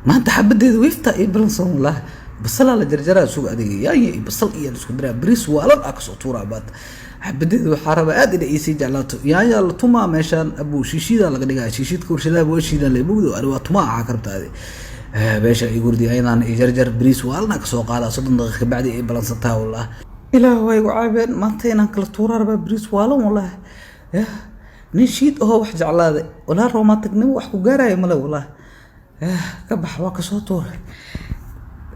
Maanta xabadeeda wiifta iyo balansan wallah. Basalaa la jarjaraa, suga adiga, yaanya iyo basal iyo la isku daraa, bariis waalan aa kasoo tuuraa. Maanta xabadeeda waxaa rabaa aad inay iisii jeclaato. Yaanya la tumaa meeshaan, abuu shiishiidaa laga dhigaa, shiishiidka warshadaha waa shiidaan lemugdo ani waa tumaa axaa karabta adi. Meesha igu ridi ayadaan iyo jarjar, bariis waalana kasoo qaadaa. 30 daqiiqa kabacdi ay balansantaa wallah. Ilaah waa igu caabeen, maanta inaan kala tuuraa rabaa bariis waalan wallah. Yah, nin shiid ahoo wax jeclaaday walaa romanticnimo wax ku gaaraayo male wallah. Yah, ka bax, waa kasoo tuuray.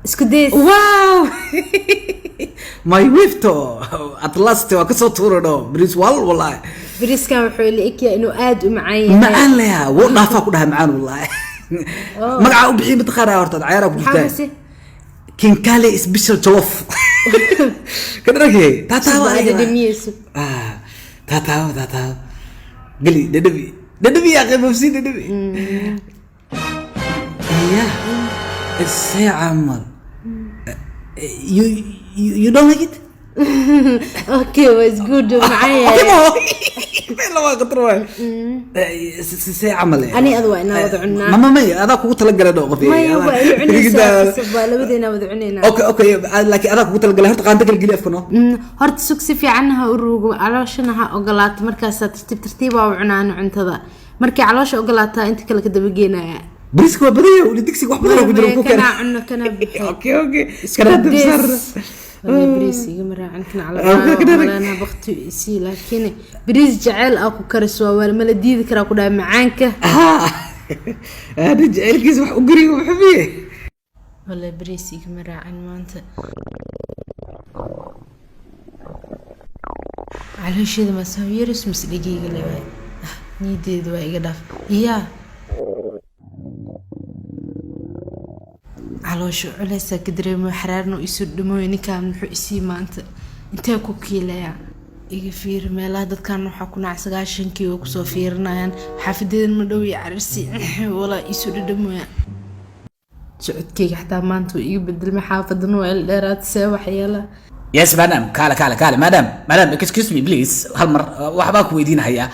Isku days. Wow, my wifto, at last waa kasoo tuuray dho bariis waalan wallahi. Bariiskan wuxuu ila egyahay inuu aad u macaan yahay. Macaan leha, wuu dhaafaa ku dhaha, macaan wallahi. Magacaa u bixiy mataqaanaa horta cayaaraa ku Maxaa jirtaa. Mase? Kinkale special jollof ka dharagay taataaba Waa adiga. Dhadhamiyeyso. Ah, taataaba taataaba, geli, dhadhabi dhadhabi yaa qeybabsi, dhadhabi iya see camal. You don't like it? Okay, was good, macaan Okay. yahay. Mo laba qatar waay, see camal. Ani adu waa inaa wada cunnaa. Mama may adaa kugu talagalay dho qof. Maya, waa ila cunaysaa, qasab waa labadeena wada cunaynaa. Okay, laakiin adaa kugu talagalay horta, qaando kala geli afka no. Horta sug, si fiican ha u ruugo, calooshana ha ogolaato, markaasaa tartiib tartiib aa u cunaano cuntada. Markay caloosha ogolaataa inta kale ka dabageenaya. Bariiska waa badan yahay weli, digsiga wax badan ku jiro ku Kanaa keen. Cuno kanaa buxo. Okay, kanaa dabsaar. Wallahi bariis igama raacin kan. Okay, kana. Caloonaha bakti isii, laakiin bariis jeceyl aa ku kariso waa mala diidi karaa ku dhahay macaanka. Ana jaceylkiisa wax u guriga muxumiye. Wallahi bariis igama raacin maanta. Caloosheeda ma soo yaris mise dhegeyga le waay. Niyadeeda waa iga dhaaf iyaa. Caloosha culeysaa ka dareemo, xaraarna isu dhimooyo. Ninkaan muxuu isii maanta? Intee ku kiilayaa? Iga fiiri meelaha dadkan waxaa ku nac 90-kii oo kusoo fiirinayaan. Xaafadeedan ma dhow iyo cararsi walaa isu dhadhamooya. Socodkeyga xataa maanta wuu iga bedelmay, xaafadan waa il dheeraad see waxyeela. Yes madam, kaale kaale kaale, madam, madam, excuse me please, hal mar waxbaa ku weydiinahayaa.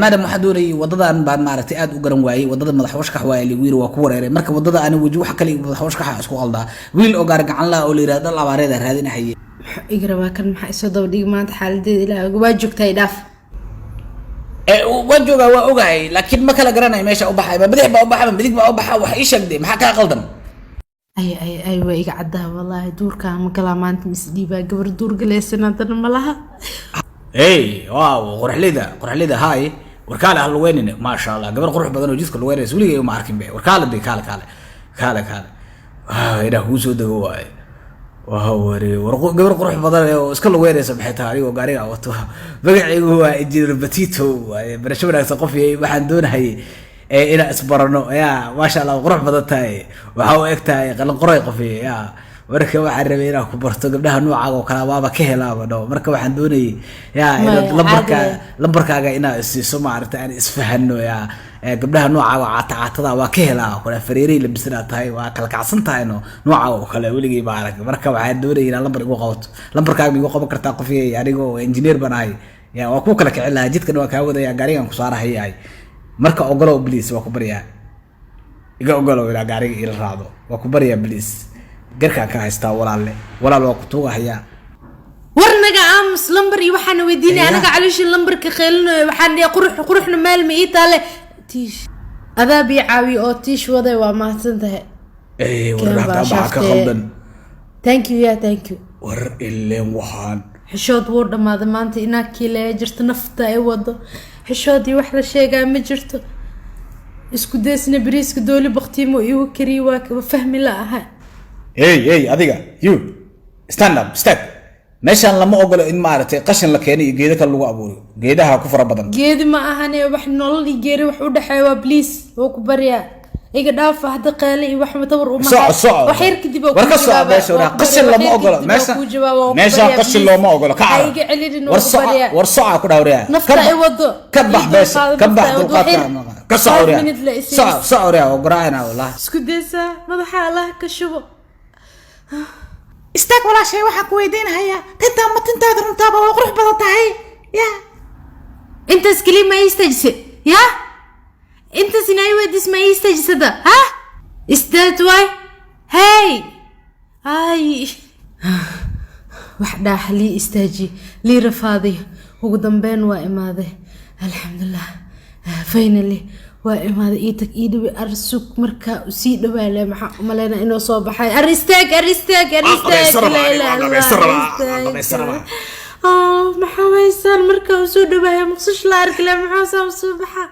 Madam, waxaan doonayay wadadan baan maaragtay aad u garan waayey. Wadada madax washkax waaye lagu yiri, waa ku wareeray. Marka wadada ani weji wax kale iyo madax washkaxa isku qaldaa. Wiil oo gaar gacan la oo la yiraahdo dhal abaareeda raadinahayay. Muxuu iga rabaa kan? Maxaa isoo daba dhigi maanta? Xaaladeeda ilaah waa joogtaa, i dhaaf. Waan joogaa, waa ogahay, laakiin ma kala garanayo meesha u baxay. Ma bidix baa u baxa, ma midig baa u baxa? Wax ii sheegday, maxaa kaa qaldan? Ay ay ay, waa iga caddaha wallaahi. Duurkaa ma galaa maanta mis dhiibaa? Gabar duur galaysan haddana ma laha. Hey, wow, qoraxleyda, qoraxleyda, hi, warkaale ha lugeynine. Maasha Allah, gabar qurux badan oo jidka lugeynaysa weligay uma arkin be. Warkaale de, kaale kaale kaale kaale. Waaw, ilaah kuu soo dego waaye. Waa ware war gabar qurux badan oo iska lugeynaysa maxay tahay anigoo gaariga wato? Magacaygu waa Engineer Batito waaye. Barasho wanaagsan qof yahay. Waxaan doonahayay inaan isbarano. Ya maasha Allah, qurux badan tahay, waxaa u eg tahay qalin qoray qof yahay. Ya marka waxaan rabay inaan ku barto. Gabdhaha noocaaga oo kale waaba ka helaaba dho. Marka waxaan doonayay ya inaad Maya, lambarka caadi. Lambarkaaga inaad isiiso, maaragtay aan isfahano. Ya gabdhaha noocaaga oo caata caatada waa ka helaa oo kale, fareeray labisanaa tahay, waa kala kacsan tahay. No noocaaga oo kale weligay ma arag. Marka waxaan doonayay inaad lambar igu qabato. Lambarkaaga ma igu qaban kartaa qof yahay? Anigoo engineer baan ahay, ya waa ku kala kicin lahaa, jidkana waa kaa wadaya, gaarigaan ku saarahayahay. Marka ogolow please, waa ku baryaa, iga ogolow inaa gaariga ila raacdo. Waa ku baryaa please, garkaan ka haystaa walaalle, walaal waa ku tuugahayaa. War naga aamus, lambar iyo waxaana weydiinaya. Iya. Anaga caloosha lambarka qeylinayo, waxaan dhihi qurux quruxna meel ma ii taale. Tiish adaa bii caawiyo oo tiish waday, waa mahadsan tahay. War Keen baa hataa maxaa ka shaaftee. qaldan? Thank you ya, thank you. War ileen waxaan Xishood wuu dhammaaday maanta. Inaa kiileeya jirto nafta ay wado, xishoodii wax la sheegaa ma jirto. Isku daysna bariiska dooli baktiimo iigu kariye, waa fahmi la aha. Hey hey, adiga, you stand up, step. Meeshaan lama ogolo in maaragtay qashin la keeno iyo geedo kale lagu abuuro, geedaha ku fara badan. Geedi ma ahane, wax nolol iyo geeri wax u dhexeeya waa. Please, waa ku baryaa, iga dhaafa hadda. Qeele iyo wax tabar uma Soco, soco. Wax yar kadib waa War kuu ka soco jawaabaa, meesha, waa waraa. ku Qashin baryaa, lama wax yar ogolo kadib waa meesha. kuu jawaabaa, waa ku Meeshaan baryaa, qashin please. looma ogolo, ka Ha cara. iga celinin, War waa ku soco. baryaa. War soca ku dhawriyaa. Nafta ay wado. Ka bax Ii meesha. dulqaado, Ka bax. nafta ay wado. Wax Dulqaadka ka soco 5 wariyaa. minute la isiis. Soco, soco wariyaa, oo garaacina wallah. Isku daysaa madaxa Allah ka shubo. Istaag walaashay, waxaan ku weydiinahayaa tintaa ma tintaada runtaaba? Waa qurux badan tahay ya. Intaas keliya ma ii istaajise? Ya, intaas inaa ii weydiis ma ii istaajisada ha? Is that why? Hey, ay, wax dhaax lii istaaji, lii rafaaday. Ugu dambeyn waa imaaday, alxamdulilah, finally waa imaaday. Ii tag, ii dhawi, ar sug. Markaa sii dhawaale, maxaa umaleynaa inuu soo baxay? Ar istaag, ar istaag, ar Waan istaag. qabaysan rabaa, Laa aniga, ilaaha waan qabaysan illallah, rabaa, istaag. waan qabaysan rabaa. Oh, maxaa haysaan? Markaa uu soo dhawaaya, muqsisho la arkile, maxaa saa soo baxa?